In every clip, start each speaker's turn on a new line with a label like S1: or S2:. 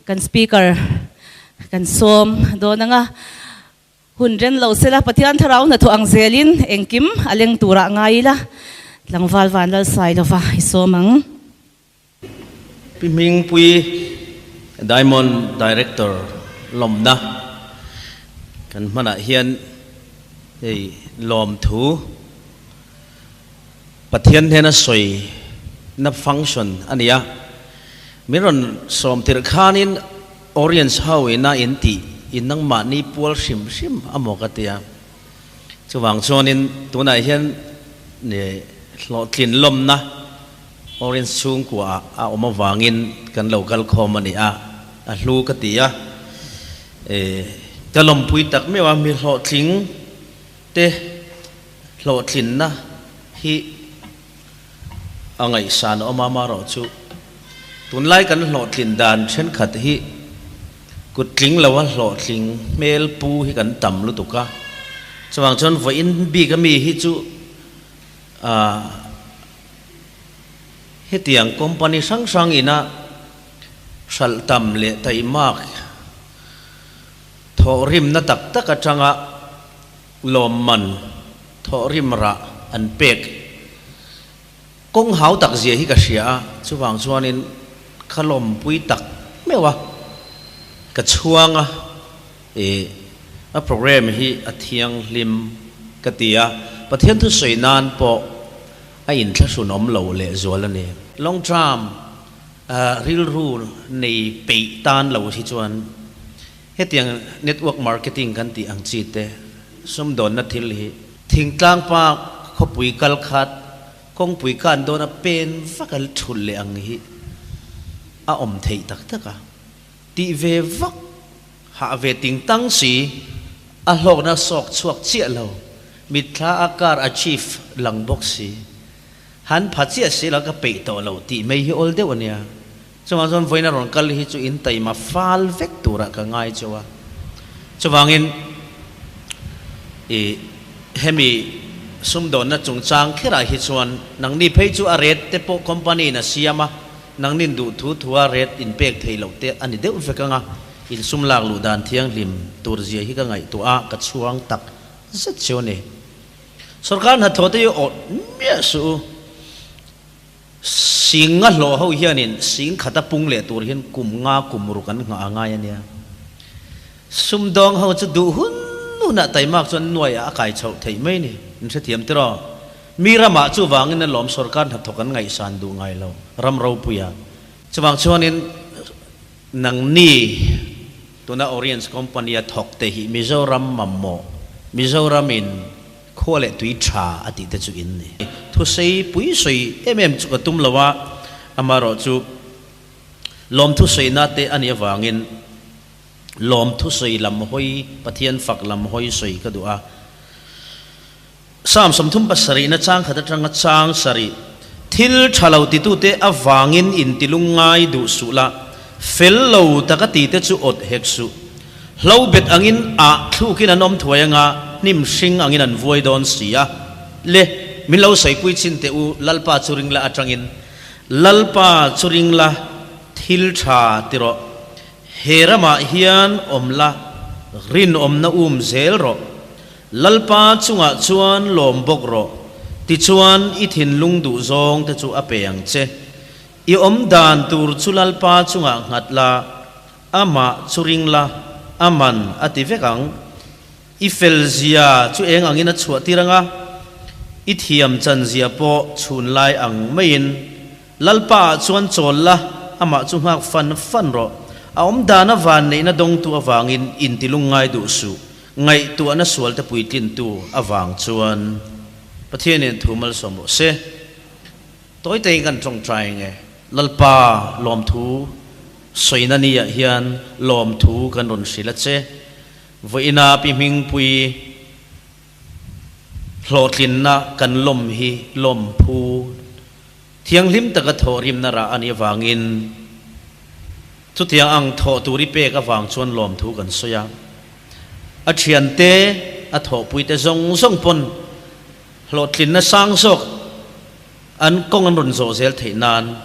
S1: Kan speaker kan sawm dawn ang a, hun ren lo sela Pathian thlarau hnathawh ang zelin engkim a leng turah ngai ila, tlangval van lal sai lova i sawm ang.
S2: Pi Hmingpui Diamond Director lawmna kan hmanah hian hei lawmthu Pathian hnena sawi na function a ni a, min rawn sawm tirh khanin Orients ho ina in tih in nangmahni pual hrim hrim a maw ka ti a, chuvang chuanin tunah hian hlawhtlin lawmna Orients chhungkua ah a awm avangin kan lo kal khawm a ni a, a hlu ka ti a, ka lawmpui tak meuh a, mi hlawhtling te Hlawhtlinna hi a ngaihsan awm a, amaherawhchu tunlai kan hlawhtlin dan thenkhat hi kut tling loa hlawhtling hmel pu hi kan tam lutuk a, chuvang chuan vawiin bik ami hi chu aah hetiang company hrang hrang ina hralh tam leh taihmak thawhrimna tak tak atanga Lawmman thawhrim rah an pek kawng hau tak zia hi ka hria a, chuvang chuanin ka lawmpui tak meuh a, ka chhuang a, ih a program hi a thianghlim ka ti a, Pathian thusawi nan pawh a inthlahrun awm lo lehzual a ni. Long term rilru nei peih tan lo hi chuan Hetiang network marketing kan tih ang chi te sumdawnna thil hi thingtlang pa khawpui kal khat kawngpui kan dawna pen vak a thulh leh ang hi a awm theih tak tak a, tih ve vak hah ve ting tang si a hlawkna sawk chhuak chiah lo, mitthla a car achieve lang bawk si han pha chiah si la ka peih tawh lo tih mai hi awl deuh a nia. Chuvang chuan vawiin a rawn kal hi chu in taima fal vek turah ka ngai chauh a. Chuvangin i hemi sumdawnna chungchang kherah hi chuan nangni phei chu a rate te pawh company in a siam a, nangnin duh thu thua rate in pek theih loh te a ni deuh vek ang a, in sum lak luh dan thianghlim tur zia hi ka ngaihtuah a, ka chhuang tak zet cheu a ni. Sorkar hnathawh te hi awt miah suh u. Sing nga hlawh ho hianin sing khata pung leh tur hian kum nga kum ruk an nghah a ngai a nia. Sumdawng ho chu duh hun hunah taimak chuan nuaiah a kai chhoh theih mai ni. In hrethiam tiraw? Mi ramah chuvangin a lawm sorkar hnathawk an ngaihsan duh ngai lo, ram ropuia. Chuvang chuanin nangni tuna Orients Company a thawk te hi Mizoram mamawh, Mizoramin Khua leh tui tha a tih te chu in ni. Thusei pui sawi em em chu ka tum lo a, amaherawhchu lawmthu sawina te a nih avangin lawmthu sawi lam hawi, Pathian fak lam hawi sawi ka duh a. Psalm 37 na chang khat atanga chang sarih, Thil tha lo titute avangin intilung ngai duh suh la, fel lo taka tite chu awt hek suh. Hlo bet angin ah thlukin an awm thuai anga hnim hring angin an vuai dawn si a. Le, min lo sawipui chin teh u, Lalpa chu ring la atangin. Lalpa chu ring la, thil tha ti rawh. He ramah hian awm la, rinawmna um zel rawh. Lalpa chungah chuan lawm bawk rawh, tichuan i thinlung duh zawng te chu a pe ang che. I awm dan tur chu Lalpa chungah nghat la, Amah chu ring la, a man a ti vek ang. I fel zia chu eng angin a chhuah tir ang a, i thiam chan zia pawh chhun lai ang maiin. Lalpa ah chuan chawl la, amah chu nghak fan fan rawh. A awm dana van neihna dawngtu avangin intilung ngai duh suh, ngaihtuahna sualte puitlintu avang chuan. Pathianin thu malsawm rawh se. Tawitein kan tawngtai nge? Lalpa lawmthu sawina ni ah hian lawmthu kan rawn hrilh a che. Vawiina Pi Hmingpui hlawhtlinna kan lawm hi lawmphu thianghlim taka thawhrimna rah a nih avangin chutiang ang thawh tur i pek avang chuan lawmthu kan sawi a. A thiante, a thawhpuite zawng zawng pawn Hlawhtlinna sang zawk an kawng an rawn zawh zel theih nan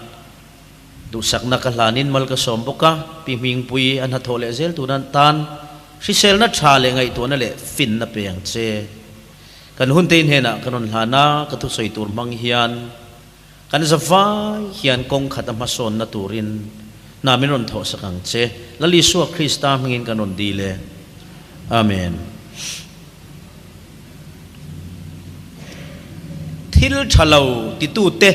S2: Duhsakna ka hlanin mal ka sawm bawk a, Pi Hmingpui a hnathawh leh zel tuna tan hriselna tha leh ngaihtuahna leh finna pe ang che. Kan hunte hnenah ka rawn hlan a, ka thusawi tur hmang hian kan zavai hian kawng khat a hmasawnna turin hna min rawn thawhsak ang che. Lal Isua Krista hmingin kan rawn dil e. Amen. Thil tha lo titute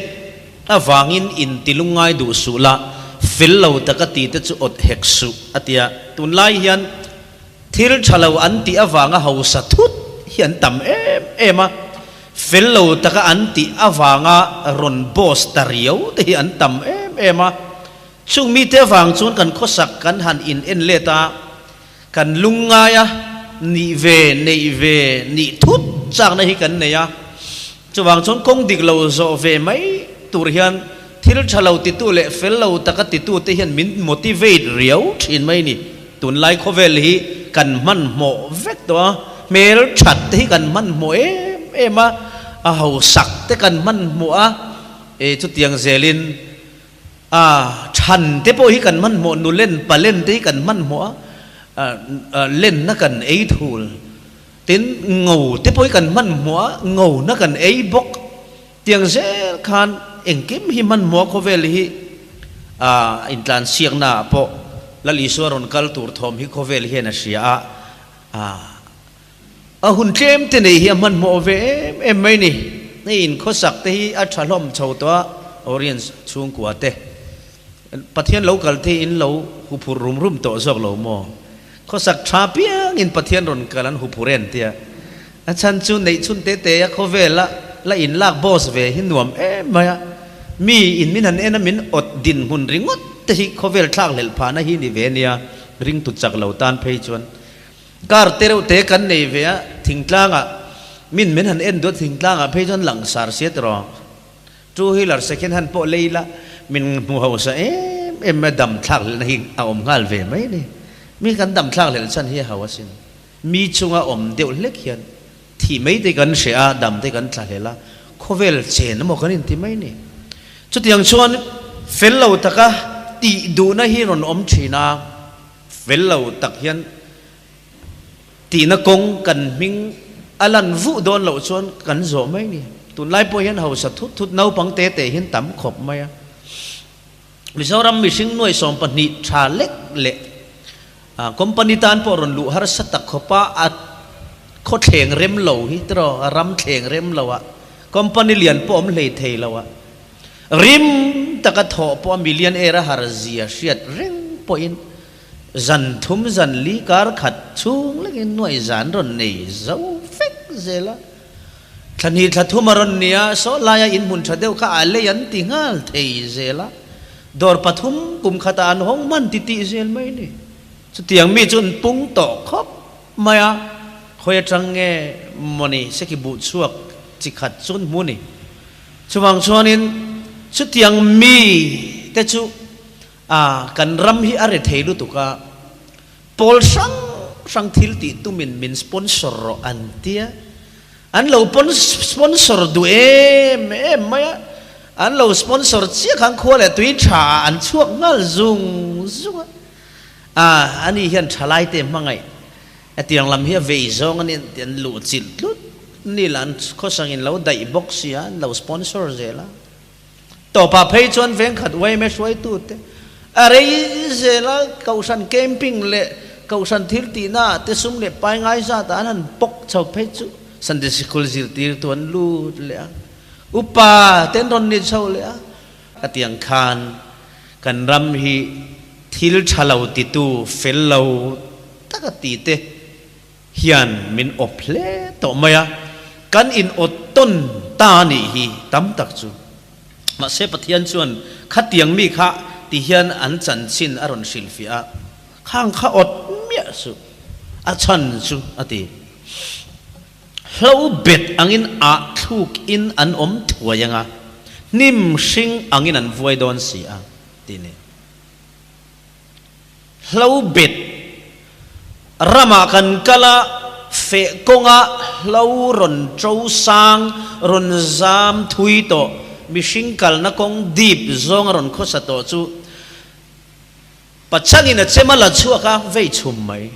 S2: avangin inti lungngai duh suh la, fel lo taka tite chu awt hek suh, a ti a. Tunlai hian thil tha lo an tih avanga hausa thut hi an tam em em a, fel lo taka an tih avanga rawn boss ta riau te hi an tam em em a. Chung mite avang chuan kan khawsak kan han in en let a, Kan lungngai a, nih ve, neih ve, nih thut chakna hi kan nei a. Chuvang chuan kawng dik lo zawh ve mai tur hian thil tha lo titu leh fel lo taka titu te hian min motivate riau thin mai ni. Tunlai khawvel hi kan hmanhmawh vek tawh a, hmel that te hi kan hmanhmawh em em a, a hausak te kan hmanhmawh a, e chutiang zelin A chhan te pawh hi kan hmanhmawh, nulen palen te hi kan hmanhmawh a, lenna kan ei thul. Tin, ngo te pawh hi kan hmanhmawh a, ngona kan ei bawk. Tiang zel khan engkim hi hmanhmawh a khawvel hi a intlansiakna ah pawh Lal Isua rawn kal tur thawm hi khawvel hian a hria a, a hun tlem te nei hi a hmanhmawh ve em em mai ni. Hei in khawsak te hi a tha hlawm chho tawh a, Oriens chhungkua te Pathian lo kal te in lo huphur rum rum tawh zawk lo maw? Khawsak tha piang in Pathian rawn kal an huphur en tia. A chhan chu neih chhun te te a khawvel a la in lak boss ve hi nuam em mai a. Mi in min han en a min awt dinhmun ringawt te hi khawvel thlak hlelh phahna hi ni ve nia ringtu chak lo tan phei chuan. Car te reuh te kan nei ve a, thingtlangah min min han en duat thingtlangah phei chuan langsar sia tiraw. Two wheeler second hand pawh lei la min hmu hausa em em mai a, dam thlak hlelhna hi a awm nghal ve mai a ni. Mi kan dam thlak hlelh chhan hi a hau asin. Mi chunga awm deuh hlek hian thih mai te kan hreh a, dam te kan tla hlelh a, khawvel chen emaw kan inti mai a ni. Chutiang chuan fel lo taka tih duhna hi rawn awm thin a. Fel lo tak hian tihna kawng kan hming a lan vuh dawn loh chuan kan zawh mai ni. Tunlai pawh hian hausa thut thut naupang te te hian tam khawp mai a. Mizoram mihring nuai 12 tha lek leh company tan pawh rawn luh harsa tak khawpa a khawthleng rem lo hi tiraw a ram thleng rem lo a company lian pawh awm hlei thei lo a. Rim taka thawh pawh a million air a har zia hriat reng pawhin zan thum zan li kar khat chhung lekin nuaih zan rawn nei zo vek zel a. Thla hnih thla thum a rawn ni a, saw laia inhmun tha deuh kha a lei an ti nghal thei zel a. Dawr pathum kum khatah an hawng hman ti tih zel mai ni. Chutiang mi chu an pung tawh khawp mai a, khawi atang nge mawni seki buh chhuak chi khat chu an hmu ni. Chuvang chuanin chutiang mi te chu a kan ram hi a re thei lutuk a, pawl hrang hrang thil tih tumin min sponsor rawh an tia, an lo sponsor duh em em mai a, an lo sponsor chiah khan khua leh tui tha ah an chhuak nghal zung zung a, a ani hian thalai te hmangaih Hetiang lam hi a vei zawng a ni tih an luh chilh tlut ni lah an khawsangin lo daih bawk si a, an lo sponsor zel a. Tawpah phei chuan vengkhat yma hruaitute a rei zel a, Kohhran camping leh Kohhran thil tihna ah te sum leh pai ngai zat ah an han pawk chho phei chu Sunday Sikul zirtirtu an lut leh a, upa te an rawn ni chho leh a. Hetiang khan kan ram hi thil tha lo titu fel lo taka ti te hian min awp hle tawh mai a, kan in awt tawn ta a nih hi tam tak chu. Mahse Pathian chuan khatiang mi kha ti hian an chanchin a rawn hrilhfiah a, khang kha awt miah suh, a chhan chu a ti. Hlo bet angin ah thluk in an awm thuai anga, hnim hring angin an vuai dawn si a, ti ni. Hlo bet ramah kan kal a, feh kawnga hlo rawn ṭo sang, rawn zam thui tawh, mihring kalna kawng dip zawnga rawn khawsa tawh chu. Pachangin a chem a la chhuak a, vei chhum mai.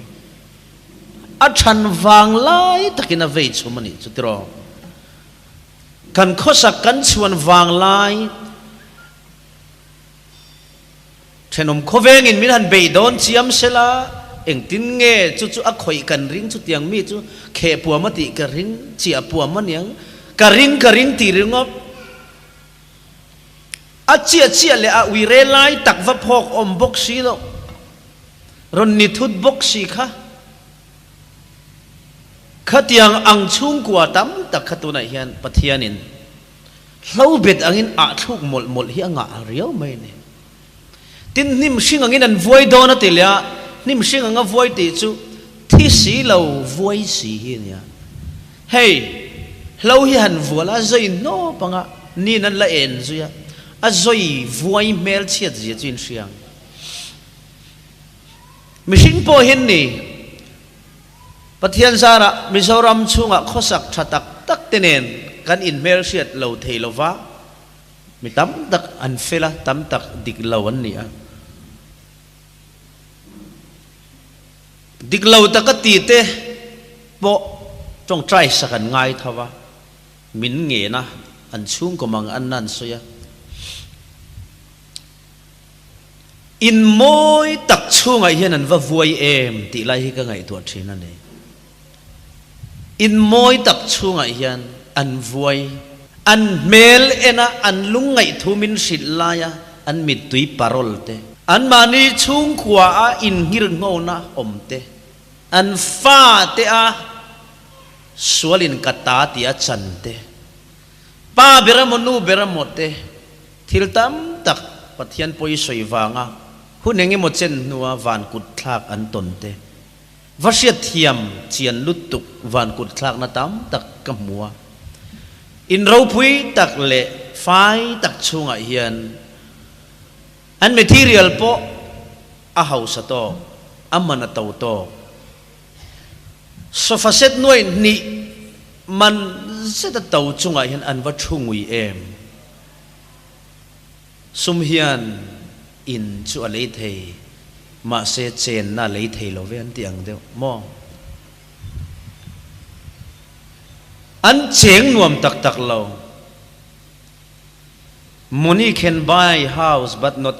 S2: A than vang lai takin a vei chhum a nih chu tiraw. Kan khawsak kan chhuan vang lai thenawm khawvengin min han bei dawn chiam sela, engtin nge chu chu a khawih kan ring chutiang mi chu kheh puam a tih ka ring, chiah puam a niang, ka ring ka ring tih ringawt. A chiah chiah leh a uire lai tak va phawk awm bawk si loh, rawn ni thut bawk si kha. Khatiang ang chhungkua tam tak kha tunah hian Pathianin hlo bet angin ah thluk mawlh mawlh hi a ngah riau mai a ni. Tin, hnim hring angin an vuai dawn a ti leh a, hnim hring anga vuai tih chu thi si lo vuai si hi a nia. Hei, hlo hi han vual a, zawi hnawp anga nin an la en zui a, a zawi vuai hmel chhiat zia chu in hria ang. Mihring pawh hin ni, Pathian zarah Mizoram chhungah khawsak tha tak tak te nen kan inhmelhriat lo thei lo va, mi tam tak an fel a, tam tak dik lo an ni a. Dik lo taka ti te pawh tawngtai sak an ngai tho va, min ngen a, an chhungkaw mang an nan sawi a. In mawi tak chhungah hian an va vuai em tih lai hi ka ngaihtuah thin a ni. In mawi tak chhungah hian an vuai, an hmel en a, an lungngaih thu min hrilh lai a, an mittui parol te, anmahni chhungkhua a inngirnghona awm te, an fa te a sualin ka ta tih a chan te, pa ber emaw nu ber emaw te thil tam tak Pathian pawi sawi vanga hun engemaw chen hnua van kut thlak an tawn te, Va hriatthiam chian lutuk van kut thlakna tam tak ka hmu a. In ropui tak leh fai tak chhungah hian an material pawh a hausa tawk, a man a to tawk. Sofa set nuaih hnih man zet a to chungah hian an va thu ngui em. Sum hian in chu a lei thei, mahse chenna a lei thei lo ve an ti ang deuh maw? An cheng nuam tak tak lo. Money can buy house but not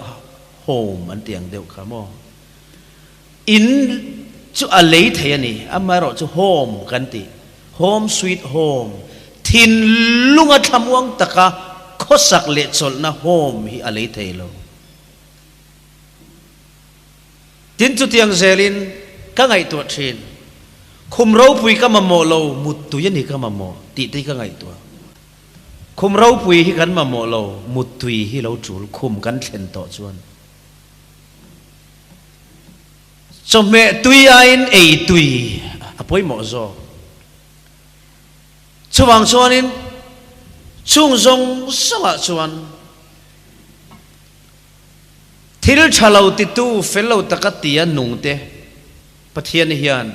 S2: home an ti ang deuh kha maw? In chu a lei thei a ni, amaherawh chu home kan ti, home sweet home, thinlunga thlamuang taka khawsak leh chawlhna home hi a lei thei lo. Tin chutiang zelin ka ngaihtuah thin, khum ropui ka mamawh lo, muttui a ni ka mamawh tih te hi ka ngaihtuah. Khum ropui hi kan mamawh lo, muttui hi lo tul, khum kan thlen tawh chuan. Chawhmeh tui aiin ei tui a pawimawh zawk. Chuvang chuanin chung zawng zawngah chuan thil tha lo titu fel lo taka tia nungte Pathian hian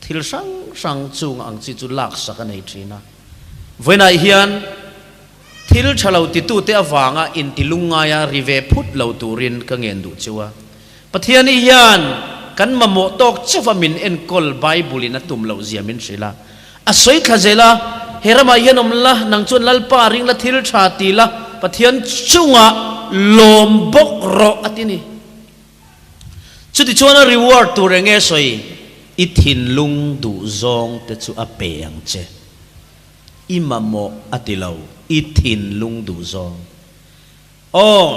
S2: thil hrang hrang chung ang chi chu laksak a nei thin a. Vawiinah hian thil tha lo titute avanga intilungngaia ri ve phut lo turin ka ngen duh cheu a. Pathian hian kan mamawh tawk chauha min enkawl Bible-in a tum loh zia min hrilh a. A sawi thla zel a, He ramah hian awm la, nang chuan Lalpa ring la, thil tha ti la, Pathian chungah lawm bawk rawh a ti ni. Chutichuan a reward tur eng nge sawi? I thinlung duh zawng te chu a pe ang che. I mamawh a ti lo, i thinlung duh zawng. Aw,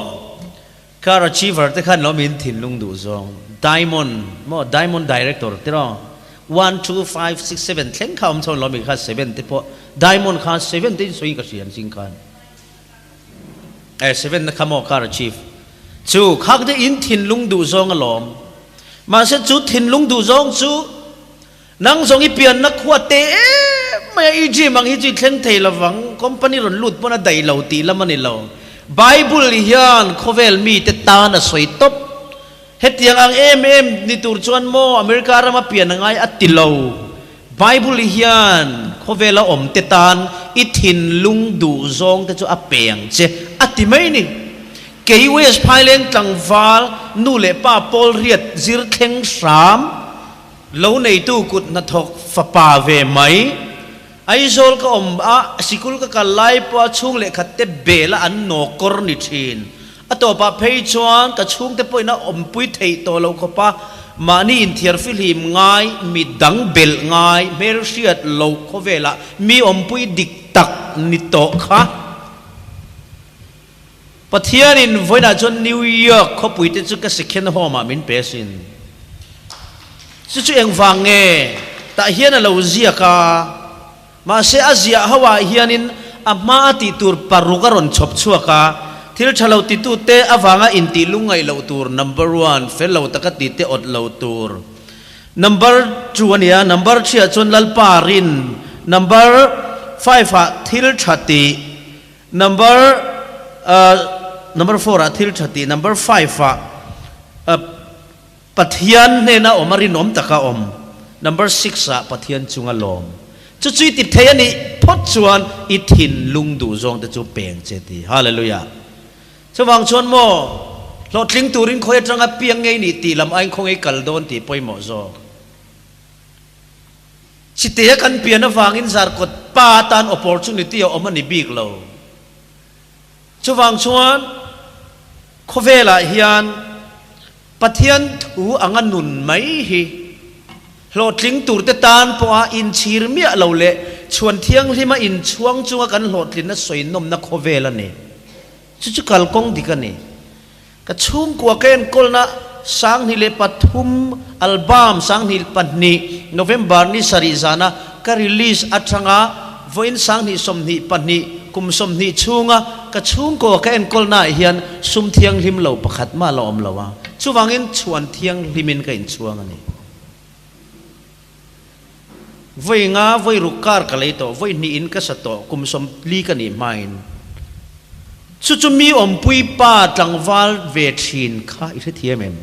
S2: car achiever te khan lo min thinlung duh zawng. Diamond maw, Diamond director te rawh. One, two, five, six, seven thleng kha awm chho lo mi kha seven te pawh Diamond kha seven te in sawi ka hria an ching khan. Eh seven na kha maw car chief chu khak te in thinlung duh zawng alawm mahse chu thinlung duh zawng chu nang zawng i pian na khua te em mai a i dream ang hi chu i thleng thei lovang company rawn lut pawn a daih lo tih lam a ni lo bible hian khawvel mi te tan a sawi tawp hetiang ang em em ni tur chuan maw America rama pian a ngai a ti lo. Bible hian khawvela awmte tan i thinlung duh zawngte chu a pe ang che a ti mai ni. Kei West Phaileng tlangval nu leh pa pawl riat zir thleng hram lo neitu kut hnathawk fapa ve mai. Aizawl ka awm a, sikul ka kal lai pawh a chhung leh khat te bel a an naw kawr ni thin. A tawpah phei chuan ka chhungte pawhin a awmpui theih tawh loh khawp a, mahni inthiar fihlim ngai, mi dang belh ngai, hmelhriat loh khawvelah mi awmpui dik tak ni tawh kha. Pathianin vawiinah chuan New York khawpuite chu ka second home ah min pe asin. Chu chu engvang nge? Tah hian a lo ziak a, mahse a ziah ho ah hianin a hma a tih tur paruk a rawn chhawp chhuak a, thil tha lo titute avanga intih lungngaih loh tur number one, fel lo taka tite awt lo tur number two a nia, number three ah chuan Lalpa rin, number five ah thil tha tih, Number number four ah thil tha tih, number five ah Pathian hnena awm a rinawm taka awm, number six ah Pathian chunga lawm. Chu chu i ti thei a nih phawt chuan i thinlung duh zawng te chu peng che ti. Hallelujah. Chuvang chuan maw hlawhtling turin khawi atanga piang ngei nih tih lam aiin khawngaih kal dawn tih pawimawh zawk. Chitea kan pian avangin zarkawt pa tan opportunity a awm a ni bik lo. Chuvang chuan khawvelah hian Pathian thu anga nun mai hi hlawhtling turte tan pawha inchhir miah lo leh chhuan thianghlima inchhuang chunga kan hlawhtlinna sawi nawmna khawvel a ni. Chu chu kalkawng dik a ni. Ka chhungkua ka enkawlna 2003 album 2002 November ni sarih zana ka release atanga vawiin 2022 kum 20 chhunga ka chhungkua ka enkawlnaah hian sum thianghlim lo pakhat mah la awm lo a, chuvangin chhuan thianghlimin ka inchhuang a ni. Vawi nga vawi ruk kar ka lei tawh, vawi hnih in ka sa tawh, kum 40 ka nih hmain. Chu chu mi awmpui pa tlangval ve thin kha i hrethiam em?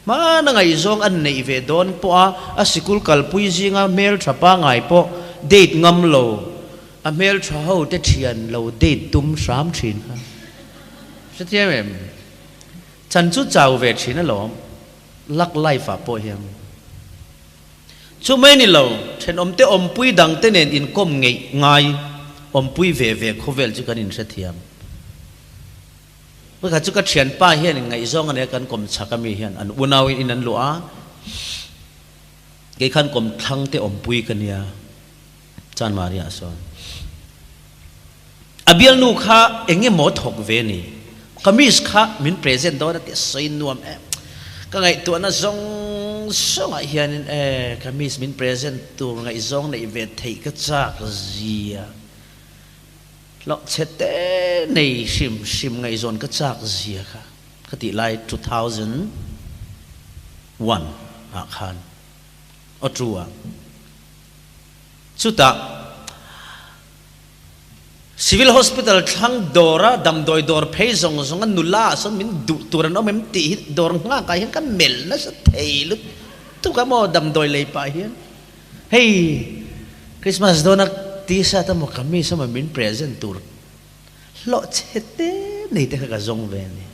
S2: Hmana ngaihzawng an neih ve dawn pawh a, a sikul kalpui zinga hmeltha pangai pawh date ngam lo, a hmeltha ho te thian lo date tum hram thin kha. Hrethiam em? Chan chu chau ve thin alawm, luck life ah pawh hian. Chu mai ni lo, thenawmte awmpui dangte nen inkawm ngeih ngai awmpui ve ve khawvel chu kan inhrethiam. Pakhat chu ka thianpa hian inngaihzawng a nia kan kawm chhak ami hian an unauin in an luah a, kei khan kawm thlangte awmpui ka nia Chanmari ah sawn. A bialnu kha eng emaw thawk ve ni? Kamis kha min present dawn a ti a sawi nuam em. Ka ngaihtuahna zawng zawngah hianin e kamis min present tur ngaihzawng neih ve theih ka chak zia. Hlawh chhe te nei hrim hrim ngaihzawn ka chak zia kha ka tih lai 2001 ah khan aw two ah. Chutah Civil Hospital thlang dawra damdawi dawr phei zawng zawng a nula ah sawn min duh tur an awm em tih hi dawr nghak ah hian ka melh nasa thei lutuk a maw damdawi lei pah hian hei Christmas dawna t-shirt emaw kamis emaw min present tur hlawh chhe te nei te kha ka zawng ve a ni.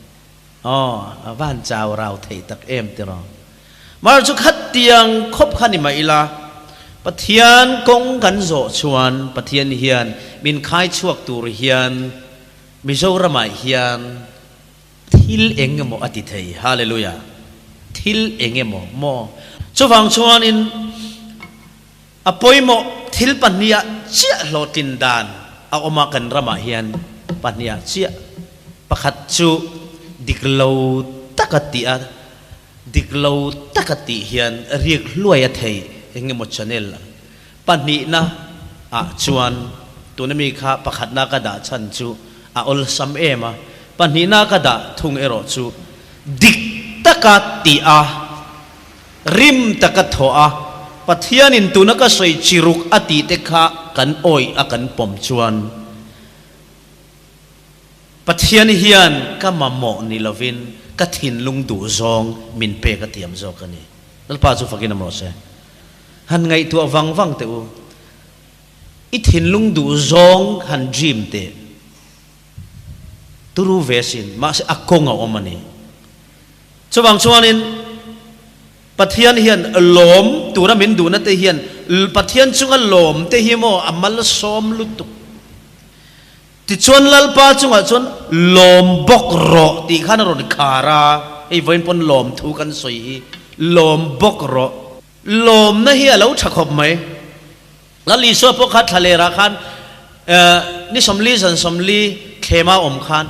S2: Aw a van chau rau thei tak em tiraw. Mar chu khatiang khawp kha ni mah ila, Pathian kawng kan zawh chuan Pathian hian min khai chhuak tur hian Mizoramah hian thil eng emaw a ti thei. Hallelujah! Thil eng emaw maw? Chuvang chuanin a pawimawh thil pahniha chiah hlawhtlin dan a awm a kan ramah hian pahniha chiah. Pakhat chu dik lo taka tih a. Dik lo taka tih hian riak hluai a theih eng emaw channel pahnihna ah chuan tuna mi kha pakhatna ka dah chhan chu a awlsam em a, pahnihna ka dah thung erawh chu dik taka tih a, rim taka thawh a, Pathianin tuna ka sawi chi ruk a tih te kha kan awih a kan pawm chuan Pathian hian ka mamawh ni lovin ka thinlung duh zawng min pek a tiam zawk a ni. Lalpa chu fakin awm rawh se. Han ngaihtuah vang vang teh u. I thinlung duh zawng han dream teh. Turu ve sin, mahse a kawng a awm a ni. Chuvang chuanin Pathian hian lawm tura min duhna te hian Pathian chunga lawm te hi maw a malsawm lutuk. Tichuan Lalpa chungah chuan lawm bawk rawh tih khan a rawn khar a, hei vawiin pawn lawm thu kan sawi hi, lawm bawk rawh. Lawmna hi a lo tha khawp mai. Lal Isua pawh kha thlalerah khan ni 40 zan 40 thlema awm khan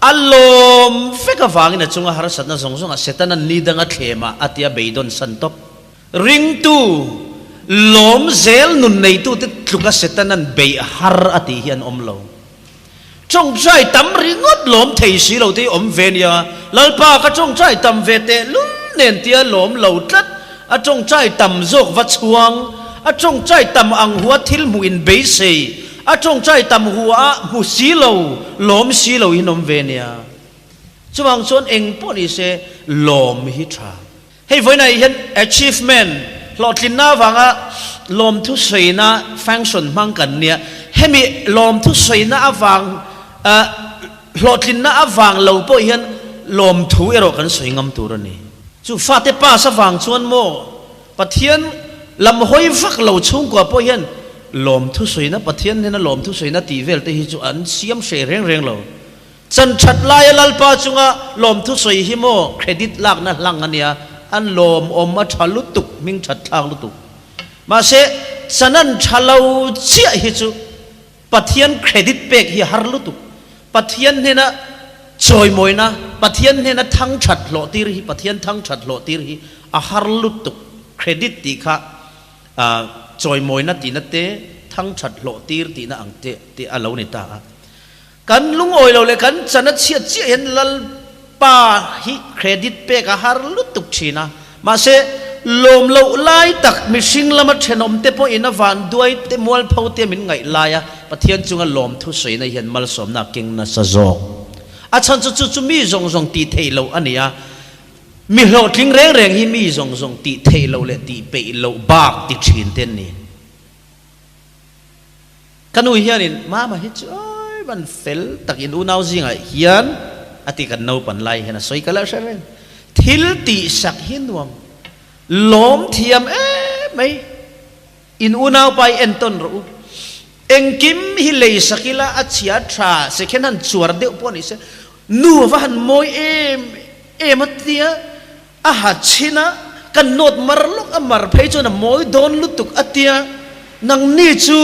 S2: a lawm vek avangin a chunga harsatna zawng zawngah Setana'n ni danga thlemah a tia beidawn san tawp. Ringtu lawm zel nun neitute tluka Setana'n beih har a tih hi an awm lo. Tawngtai tam ringawt lawm thei si lo te hi awm ve nia. Lalpa ka tawngtai tam ve teh lul nen tia lawm lo tlat. A tawngtai tam zawk va chhuang. A tawngtai tam ang hua thil hmuh in beisei. A tawngtai tam hua ah hmu si lo, lawm si lo hin awm ve nia. Chuvang chuan eng pawh ni se lawm hi tha. Hei vawiinah hian achievement, hlawhtlinna avanga lawmthu sawiina function hmang kan nia. Hemi lawmthu sawiina avang, hlawhtlinna avang lo pawh hian lawmthu erawh kan sawi ngam tur a ni. Chu fate pass avang chuan maw Pathian lam hawi vak lo chhungkua pawh hian lawmthu sawiina, Pathian hnena lawmthu sawiina tih vel te hi chu an siam hreh reng reng lo. Chan that laia Lalpa chunga lawmthu sawi hi maw credit lakna hlang a nia, an lawmawm a tha lutuk, hming that thlak lutuk. Mahse, chan an tha lo chiah hi chu Pathian credit pek hi a har lutuk. Pathian hnena chawimawina, Pathian hnena thang that hlawh tir hi, Pathian thang that hlawh tir hi a har lutuk. Credit tih kha chawimawina tihna te, thang that hlawh tir tihna ang te te a lo ni ta a. Kan lungawi lo leh kan chan a chhiat chiah hian Lalpa hi credit pek a har lutuk thin a. Mahse, lawm loh lai tak mihring lama thenawm te pawhin a van duai te mualpho te min ngaih lai a, Pathian chunga lawmthu sawina hian malsawmna a keng nasa zawk. A chhan chu chu chu mi zawng zawng tih theih loh a ni a, mi hlawhtling reng reng hi mi zawng zawng tih theih loh leh tih peih loh bak ti thin te an ni. Ka nu hianin, Mama hi chu awi van fel tak in unau zingah hian a ti kan naupan lai hian a sawi ka la hre reng. Thil tih sak hi nuam lawm thiam em mai. In unau pa hi entawn rawh u. Engkim hi lei sak ila a chhia tha second han chuar deuh pawh ni se nu a va han mawi em em a tia A ha chhin a, ka nawt mar lawk a mar phei chuan a mawi dawn lutuk a tia, nangni chu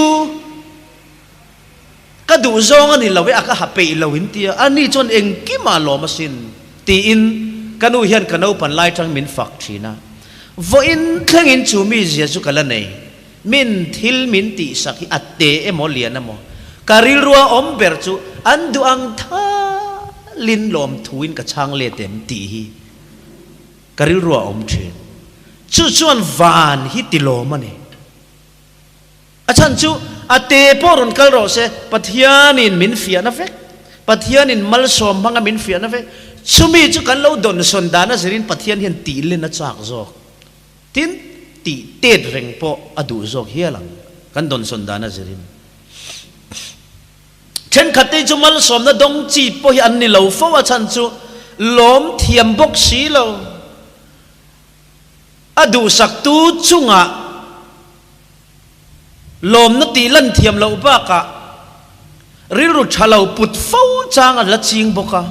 S2: ka duh zawng a ni lo e a ka ha peih lo in tia, a ni chuan engkimah lawm asin tiin ka nu hian ka naupan lai tang min fak thin a, vawiin thlengin chu mi zia chu ka la nei, min thil min tihsak hi a te emaw lian emaw ka rilrua awm ber chu an duh ang thalin lawmthuin ka chhang let em tih hi. Ka rilru a awm thin. Chu chuan van hi tilawm a ni. A chhan chu a te pawh rawn kal rawh se, Pathianin min fiahna vek, Pathianin malsawm hmanga min fiahna vek, chumi chu kan lo dawnsawn dan a zirin Pathian hian tihlen a chak zawk. Tin, tih tet reng pawh a duh zawk hial ang, kan dawnsawn dan a zirin. Thenkhatte chu malsawmna dawng chi pawh hi an ni lo fo, a chhan chu lawm thiam bawk si lo. A duhsaktu chungah lawmna tih lan thiam loh bakah rilru tha lo put fo chang an la ching bawk a.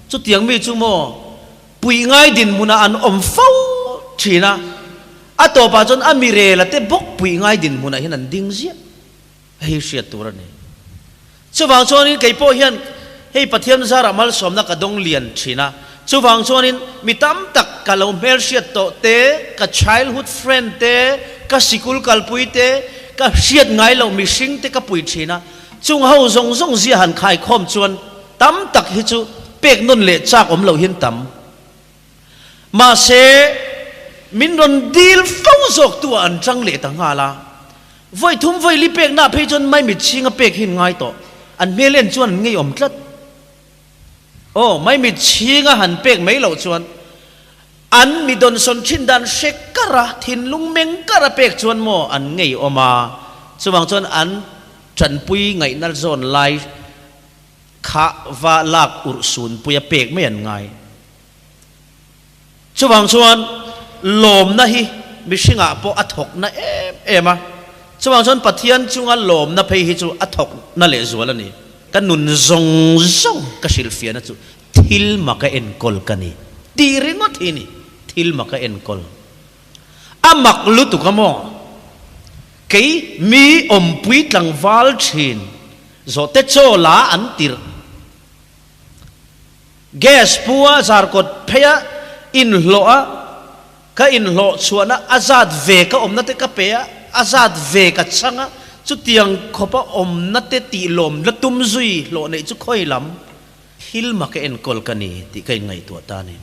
S2: Chutiang mi chu maw puih ngai dinhmunah an awm fo thin a, a tawpah chuan a mirela te bawk puih ngai dinhmunah hian an ding ziah. Hei hriat tur a ni. Chuvang chuanin kei pawh hian hei Pathian zarah malsawmna ka dawng lian thin a. Chuvang chuanin mi tam tak ka lo hmelhriat tawh te, ka childhood friend te, ka sikul kalpui te, ka hriat ngai loh mihring te ka pui thin a. Chung ho zawng zawng zia han khaikhawm chuan tam tak hi chu pek nawn leh chak awm loh hian tam. Mahse, min rawn dil fo zawk tu ah an chang leh ta nghal a. Vawi thum vawi li pekna phei chuan maimit chhinga pek hi an ngai tawh. An hmel en chuan an ngeiawm tlat. Aw, maimit chhinga han pek mai loh chuan an mi dawnsawn thin dan hre kar a, thinlung meng kar a pek chuan maw an ngeiawm a. Chuvang chuan an tanpui ngaihna zawn lai. Kha va lak urh sun puia pek mai an ngai. Chuvang chuan lawmna hi mihringah pawh a thawkna em em a, chuvang chuan Pathian chunga lawmna phei hi chu a thawkna lehzual a ni. Ka nun zawng zawng ka hrilhfiahna chu thil maka enkawl ka ni tih ringawt hi ni, thil maka enkawl. A mak lutuk a maw? Kei mi awmpui tlangval thin zawhte chaw la an tirh. Gas pu a zarkawt phei a inhlawh a, ka inhlawh chhuahna a zat ve ka awmna te ka pe a, a zat ve ka chhang a, chutiang khawpa awmna te tih lawm la tum zui hlawh neih chu khawi lam thil mak a enkawl ka ni tih ka inngaihtuah ta a ni.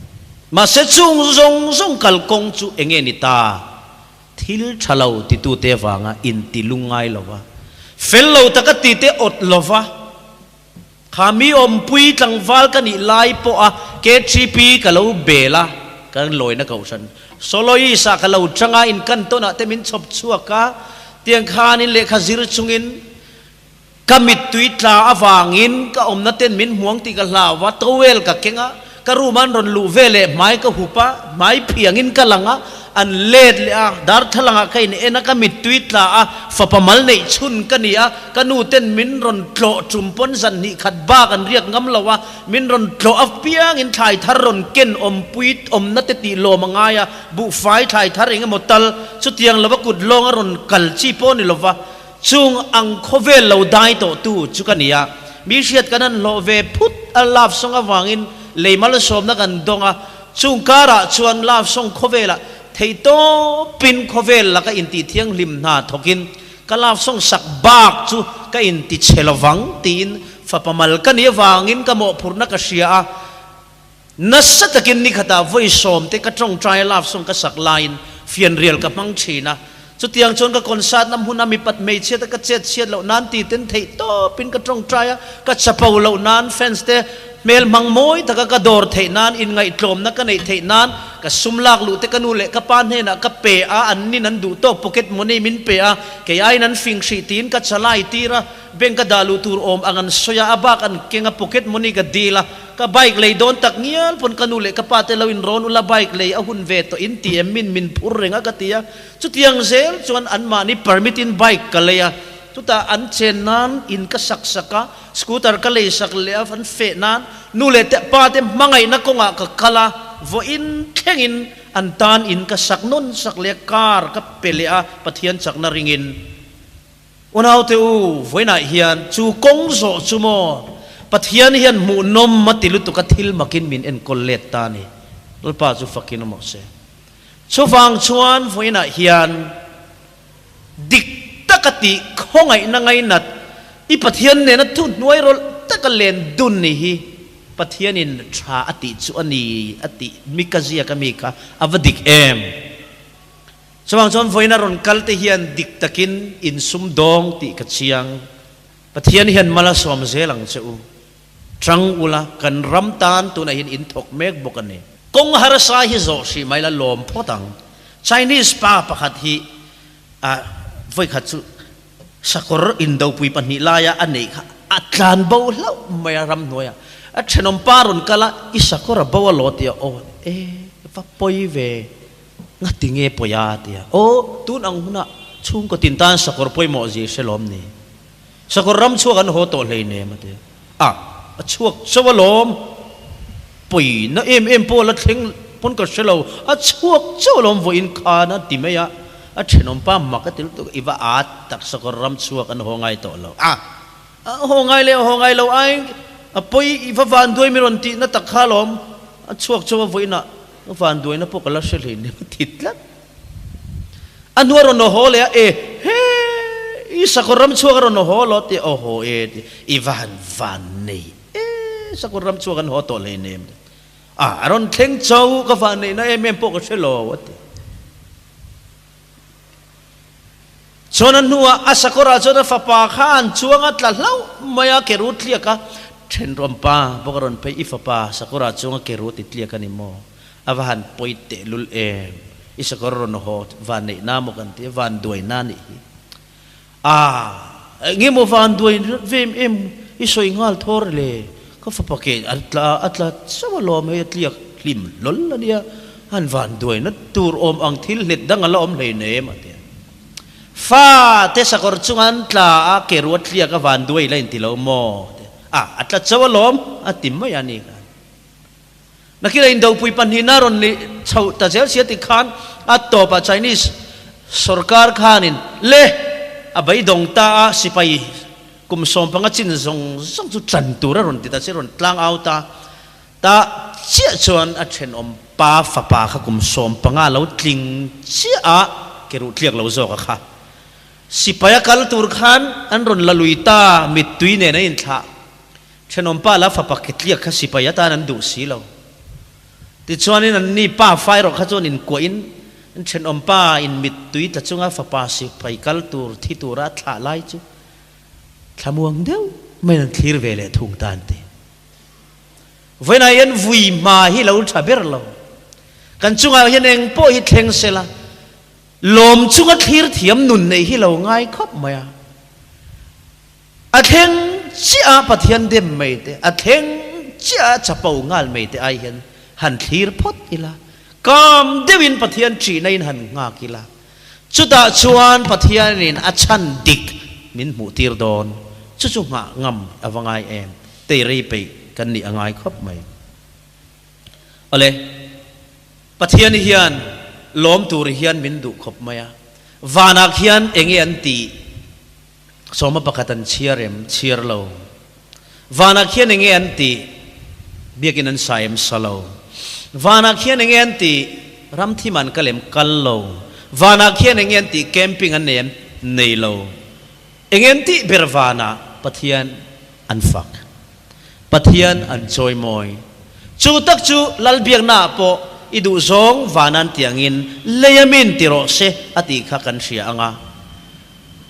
S2: Mahse chung zawng zawng kalkawng chu eng nge ni ta? Thil tha lo titute avanga inti lungngai lova, fel lo taka tite awt lova, Kha mi awmpui tlangval ka nih lai pawh a KTP ka lo bel a, ka lawina kohhran Soloist ah ka lo chang a, in kan tawn ah te min chhawp chhuak a, tiang khanin lehkha zir chungin ka mittui tla avangin ka awmna ten min hmuang tih ka hlau a, towel ka keng a, Ka room an rawn luh ve leh hmai ka hup a, hmai phiangin ka lang a, an let leh a, darthlalang ah ka in en a, ka mittui tla a, fapa mal neih chhun ka ni a, ka nu ten min rawn tlawh tum pawn zan hnih khat bak an riak ngam lo a, min rawn tlawh a piangin thlai thar rawn ken awmpui awmna te tih lawm a ngai a, buhfai thlai thar eng emaw tal chutiang lova kut lawng a rawn kal chi pawh ni lova, Chung ang khawvel lo dai tawh tu chu ka ni a, mi hriat kan han hlawh ve phut a, love song avangin lei malsawmna kan dawng a, chung karah chuan love song khawvelah theihtawpin khawvel laka intih thianghlim hna thawkin ka love song sak bak chu ka inti chhe lovang tiin fapa mal ka nih avangin ka mawhphurhna ka hria a, nasa takin nikhatah vawi sawmte ka tawngtai a love song ka sak laiin fianrial ka hmang thin a, chutiang chuan ka concert na hmuna mipat hmeichhiat a ka chet chhiat loh nan ti ten theih tawpin ka tawngtai a, ka chapo loh nan fans te hmel hmang mawi taka ka dawr theih nan inngaihtlawmna ka neih theih nan ka sum lak luh te ka nu leh ka pa hnenah ka pe a, an nin an duh tawk pocket money min pe a, kei aiin an fing hrih tiin ka chalai tir a, bank a dah luh tur awm ang an sawi a, a bak an keng a pocket money ka dil a. Ka bike lei dawn tak ngial pawn ka nu leh ka pa te lo in rawn ula bike lei a hun ve tawh in ti em min min phur reng a ka ti a, chutiang zel chuan anmahni permit in bike ka lei a, chutah an chen nan in ka sak sak a, scooter ka lei sak leh a an feh nan nu leh te pa te hmangaihna kawngah ka kal a, vawiin thleng in an tan in ka sak nawn sak leh a car ka pe leh a Pathian chakna ring in. Unaute u, vawiinah hian chu kawng zawh chu maw Pathian hian hmuhnawm a ti lutuk a thil makin min enkawl let ta a ni. Lalpa chu fakin awm rawh se. Chuvang chuan vawiinah hian dik taka tih khawngaihna ngainat i Pathian nena thuhnuai rawlh taka len dun ni hi Pathianin tha a tih chu a ni a tih Mika ziaka mi kha a va dik em? Chuvang chuan vawiin a rawn kal te hian dik takin in sum dawng tih ka chiang. Pathian hian mal a sawm zel ang che u. Tang ula, kan ram tan tunah hian in thawk mek bawk a ni. Kawng harsa hi zawh hrih mai la lawm phawt ang. Chinese pa pakhat hi a vawikhat chu sakawr indopui pahnih laia a neih kha a tlan bo hlauh mai a ramhnuaiah. A thenawm pa rawn kal a, i sakawr a bo a law tia aw e va pawi ve. Ngati nge pawi a? ti a. Aw, tun ang hunah chhungkaw tin tan sakawr pawimawh zir hre lawm ni. Sakawr ram chhuak an haw tawh hleinem a ti a. A, a chhuak chauh alawm. Pawi na em em pawh la thleng pawn ka hre lo. A chhuak chauh alawm vawiin khan a ti mai a. A thenawm pa mak a ti lutuk a, i va at tak sakawr ram chhuak an haw ngai tawh lo. A, a haw ngai leh haw ngai lo ai a pawi i va van duai mi rawn tihna tak kha alawm. A chhuak chauh a vawiinah Ka van duaina pawh ka la hre hlei nem a ti tlat. A hnu a rawn aw haw leh a, e he i sakawr ram chhuak a rawn aw haw lo ti aw haw e ti i van van nei e sakawr ram chhuak an haw tawh hlei nem a a rawn thleng chau ka van neihna em em pawh ka hre lo a ti. Chuan a hnuah a sakawrah chuan a fapa kha an chuang a tla hlauh mai a, ke rut tliak a, Thenrawm pa bawk a rawn phei, I fapa sakawrah chuang a ke rut i tliak a ni maw? A va han pawi tehlul em? I sakawr rawn haw van neih na maw kan ti a, van duai na nih hi. A, eng emaw van duai ve em em i sawi nghal thawr le? Ka fapa ke a tla a tla chauh alawm hei a tliak hlim hlawl a nia, han vanduaina tur awm ang thil hlet dang a la awm hleinem a ti a. Fa te sakawr chunga an tla a, ke ruat tliak a vanduai la inti lo maw? a ti a, a tla chauh alawm a ti mai a ni khan. Nakina indopui pahnihna rawn ni chhoh ta zel sia ti khan a tawpah Chinese sorkar khanin le a beidawng ta a, sipai kum 15 chin zawng zawng chu tan tur a rawn ti ta che, rawn tlang au ta ta chiah chuan a thenawm pa fapa kha kum 15 lo tling chiah a, ke ruh tliak lo zawk a kha sipai a kal tur khan an rawn la lui ta, mittui nen an inthlah. Thenawmpa la fapa ketliak kha sipai atan an duh si lo. Tichuanin anni pa fa erawh kha chuan inkuahin an thenawmpa in mittui tla chunga fapa sipai kal tur thi tura a thlah lai chu thlamuang deuh maiin an thlir ve leh thung ta an ti. Vawiinah hian vui hma hi lo tha ber lo. Kan chungah hian eng pawh hi thleng sela lawm chunga thlir thiam nun neih hi lo ngai khawp mai a. A thleng chiah a Pathian dem mai te, a thleng chiah a chapo nghal mai te ai hian han thlir phawt ila, kam deuhin Pathian ṭihna in han nghak ila, chutah chuan Pathianin a chhan dik min hmuh tir dawn, chu chu nghah ngam a va ngai em, tei rei peih kan nih a ngai khawp mai. Awle, Pathian hian lawm tur hian min duh khawp mai a, vanah khian enge an tih? 11 an chhiar em? Chhiar lo. Vanah khian enge an tih? Biakin an sa em? Sa lo. Vanah khian enge an tih? Ram thim an kal em? Kal lo. Vanah khian enge an tih? Camping an nei em? Nei lo. Enge an tih ber vanah? Pathian an fak. Pathian an chawimawi. Chu tak chu Lalbiaknaah pawh i duhzawng vanan tiangin lei a min ti rawh se a tih kha kan hria ang a.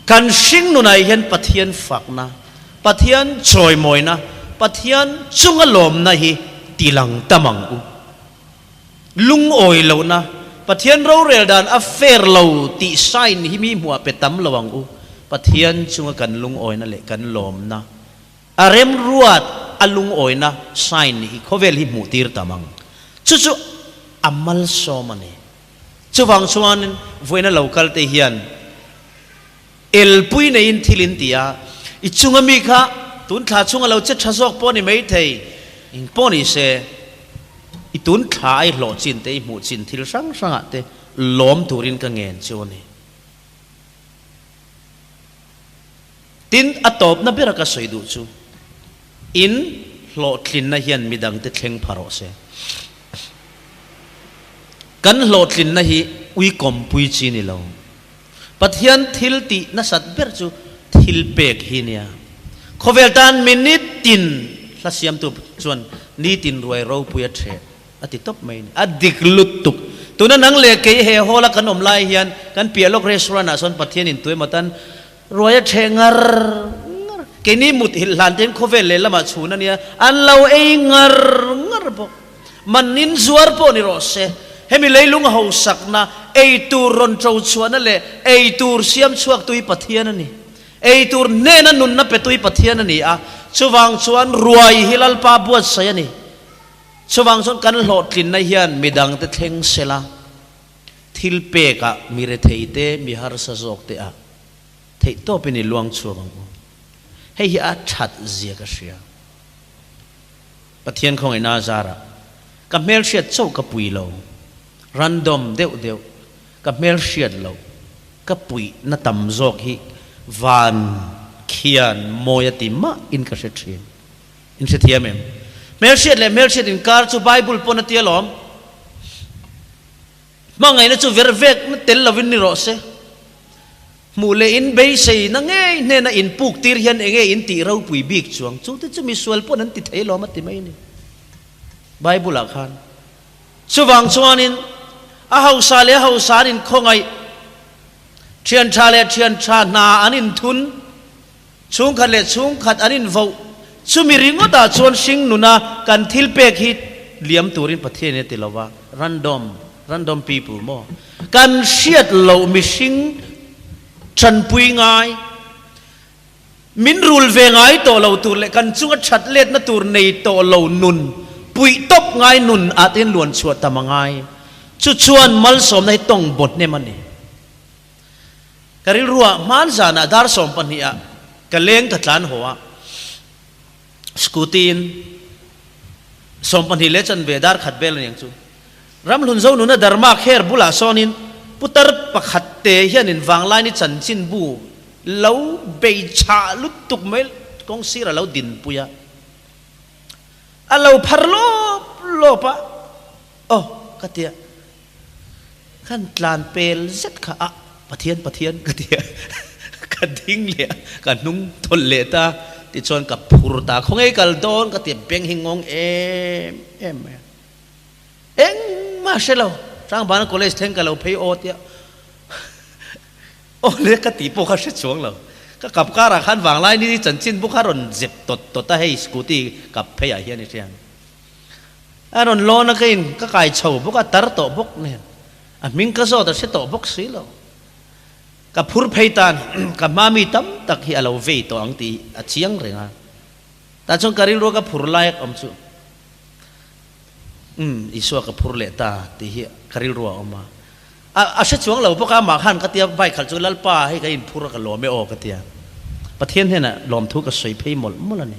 S2: Kan hringnunah hian Pathian fakna, Pathian chawimawina, Pathian chunga lawmna hi tilang tam ang u. Lungawi lohna, Pathian rorel dan a fair lo tih sign hi mi hmuah pe tam lo ang u. Pathian chunga kan lungawina leh kan lawmna, a remruat a lungawina sign hi khawvel hi hmuh tir tam ang. Chu chu a malsawm a ni. Chuvang chuan vawiina lo kal te hian elpui neiin thil in ti a, i chunga mi kha tun thla chhunga lo che tha zawk pawh a ni maithei, eng pawh ni se i tun thla a i hlawh chin te i hmuh chin thil hrang hrangah te lawm turin ka ngen chu a ni. Tin, a tawpna bera ka sawi duh chu in hlawhtlinna hian midangte thleng pha rawh se. Kan hlawhtlinna hi uikawmpui chi ni lo. Pathian thil tih nasat ber chu thil pek hi nia. Khawvel tan minute tin hla siamtu chuan nitin ruai ropui a ṭheh a ti tawp mai a ni. A dik lutuk. Tuna nang leh kei he hall a kan awm lai hian kan piah lawk restaurant ah sawn Pathian in tuemaw tan ruai a ṭheh ngar ngar. Keini mut hilh hlan te hian khawvel lehlamah chhun a nia, an lo ei ngar ngar bawk. Manin zuar pawh ni rawh se, hemi leilung hausakna, ei tur rawn ṭo chhuahna leh ei tur siam chhuaktu hi Pathian a ni. Ei tur hnena nunna petu hi Pathian a ni a, chuvang chuan ruai hi Lalpa buatsaih a ni. Chuvang chuan kan hlawhtlinna hian midangte thleng sela, thil pekah mi rethei te, mi harsa zawk te ah theihtawpin i luang chhuak ang u. Hei hi a that zia ka hria. Pathian khawngaihna a zarah ka hmelhriat chauh ka pui lo, random deuh deuh ka hmelhriat loh ka puihna tam zawk hi van khian mawi a ti mah in ka hre thin. In hrethiam em? Hmelhriat leh hmelhriat inkar chu Bible pawn a ti alawm. Hmangaihna chu ver vekna tel lovin ni rawh se. Hmuh leh in beiseina ngei hnena in puk tir hian enge in tih ropui bik chuang? Chu te chu misual pawn an ti thei alawm a ti mai a ni Bible ah khan. Chuvang chuanin a hausa leh a hausa an inkhawngaih, thian tha leh thian tha hna an inthun, Chhungkhat leh chhungkhat an invoh. Chumi ringawtah chuan hringnuna kan thil pek hi liam turin Pathian in a ti lo va, random, random people maw? Kan hriat loh mihring tanpui ngai, Min rul ve ngai tawh lo tur leh kan chunga that letna tur nei tawh lo nun, puih tawp ngai nun ah te hian luan chhuah tam a ngai. Chu chuan malsawmna hi tawng baw hnem a ni. Ka rilruah hman zanah dar 12 ah ka leng ka tlan haw a, scooty in 12 leh chanve dar khat vel a niang chu. Ramhlun zo nuna Dharma kher bulah sawnin putar pakhat te hianin Vanglaini chanchinbu lo bei chhah lutuk mai kawng sir a lo dinpui a, a lo phar lawp lawp a, aw ka tia khan tlan pel zet kha a Pathian Pathian ka tia ka ding leh a, ka hnung thawlh leh ta tichuan ka phur ta khawnge kal dawn ka tia beng hi ngawng em em mai a. Engmah hre lo, Hrangvana College thleng ka lo phei aw tia aw le ka tih pawh kha hre chuang lo. Ka kap karah khan vanglai ni chanchin bu kha rawn zep tawt tawt a hei scooty kap pheiah hian i hria. A rawn lawn a ka in ka kai chho bawk a tar tawh bawk nen a hming ka zawt a hre tawh bawk si lo. Ka phur phei tan ka hma mi tam tak hi a lo vei tawh ang tih a chiang reng a. Tah chuan ka rilru a ka phur lai awm chu. Umm, Isua ka phur leh ta tih hi ka rilru a awm a. A, a hre chuang lo bawk a, amah khan ka tia bike khalh chu Lalpa hei ka inphur a ka lawm e aw ka tia. Pathian hnenah lawmthu ka sawi phei mawlh mawlh a ni.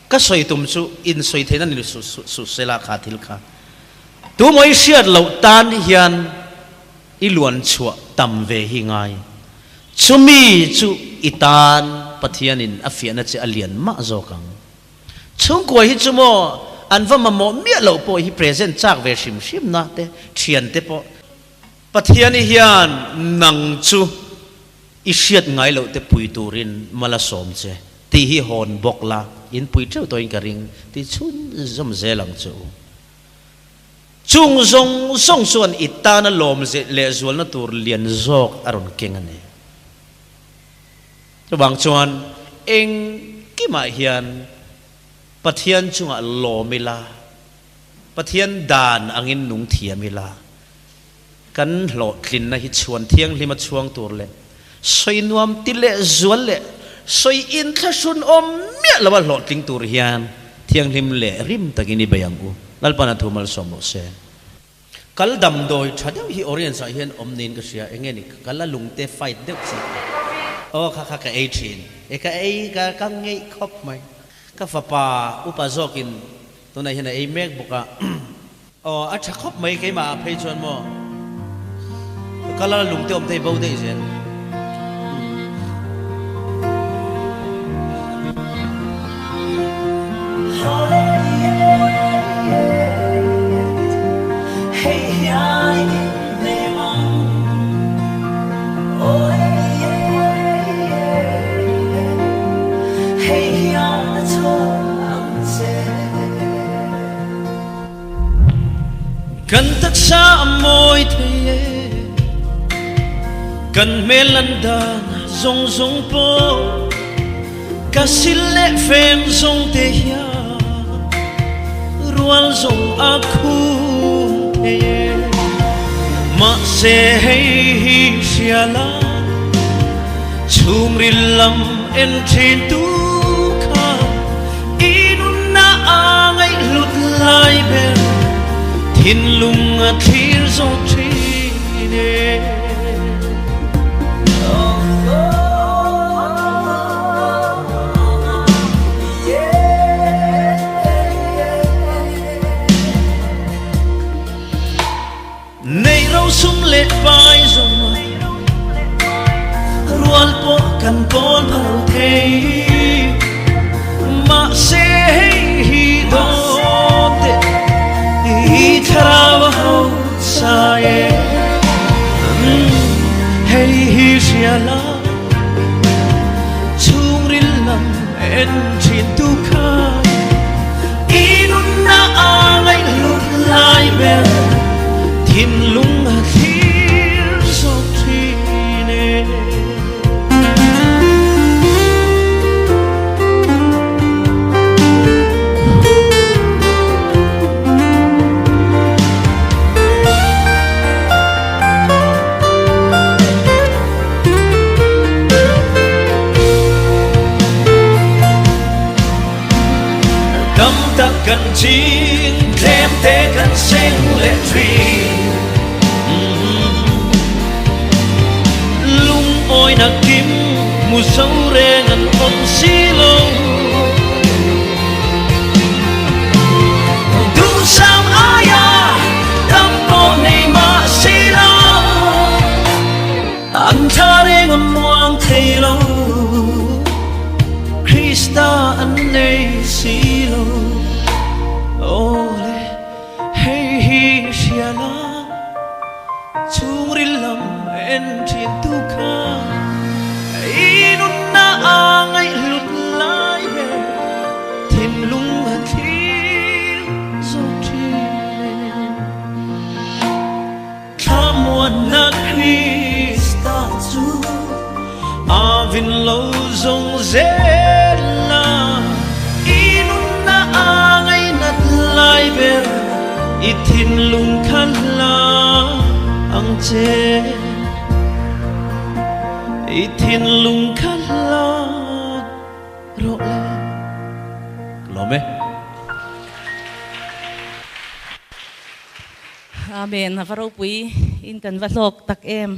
S2: Ka sawi tum chu in sawi theihna ni suh suh sela kha thil kha. Tumaw i hriat loh tan hian i luan chhuah tam ve hi ngai. Chumi chu i tan Pathianin a fiahna che a lian mah zawk ang. Chhungkua hi chu maw an va mamawh miah loh pawh hi present chak ve hrim hrim na te thian te pawh. Pathiani hian nang chu i hriat ngai loh te pui turin mal a sawm che tih hi hawn bawk la in pui teuh tawhin ka ring ti chhun zawm zel ang che u. Chung zawng zawng chuan i tana lawm lehzualna tur lian zawk a rawn keng a ni. Chuvang chuan engkimah hian Pathian chungah lawm ila, Pathian dan angin nung thiam ila, kan hlawhtlinna hi chhuan thianghlim a chhuang tur leh sawi nuam ti leh zual leh sawi inthlahrun awm miah lo a hlawhtling tur hian thianghlim leh rim takin i bei ang u. Lalpan a thu malsawm rawh se. Kal damdawi tha deuh hi Oriens ah hian awm niin ka hria, enge ni kal a lungte fight deuh chi aw kha kha ka ei thin e ka ei ka ka ngeih khawp mai ka fapa upa zawkin tunah hian a ei mek bawk a aw a tha khawp mai keimah ah phei chuan maw kal a lungte awm thei bo daih zel. Kan taksa a mawi thei e, kan hmel lan dan zawng zawng pawh ka sil leh fem zawng te hian rual zawng a khum thei e. Mahse hei hi hria la, chhungril lam en thin tu kha i nunna a ngaihhlut lai ber thinlung a thlir zawk thin e. Nei rosum leh pai zawng a rual pawh kan pawl pha lo thei. Mahse hei hi dawt teh i thlarau a ho sa e. Hei hi hria la chhungril lam en thin tu kha i nunna a ngaihhlut lai ber thinlung a thlir zawk thin e. a kim hmu zo reng an awm si lo. Duhsam aia tam pawh nei mah si lo, an tha reng a muang thei lo, Krista an nei si lo. Aw le, hei hi hria la. Chhungril lam en thin tu kha i nunna a ngaihhlut lai ber thinlung a thlir zawk thin e. Thlamuanna Krista chu a vin lo zawng zel a, i nunna a ngaihnat lai ber i thinlung kha hla ang che, i thinlung kha hla rawh le. Ka lawm e.
S1: Amen, a va ropui in kan va hlawk tak em.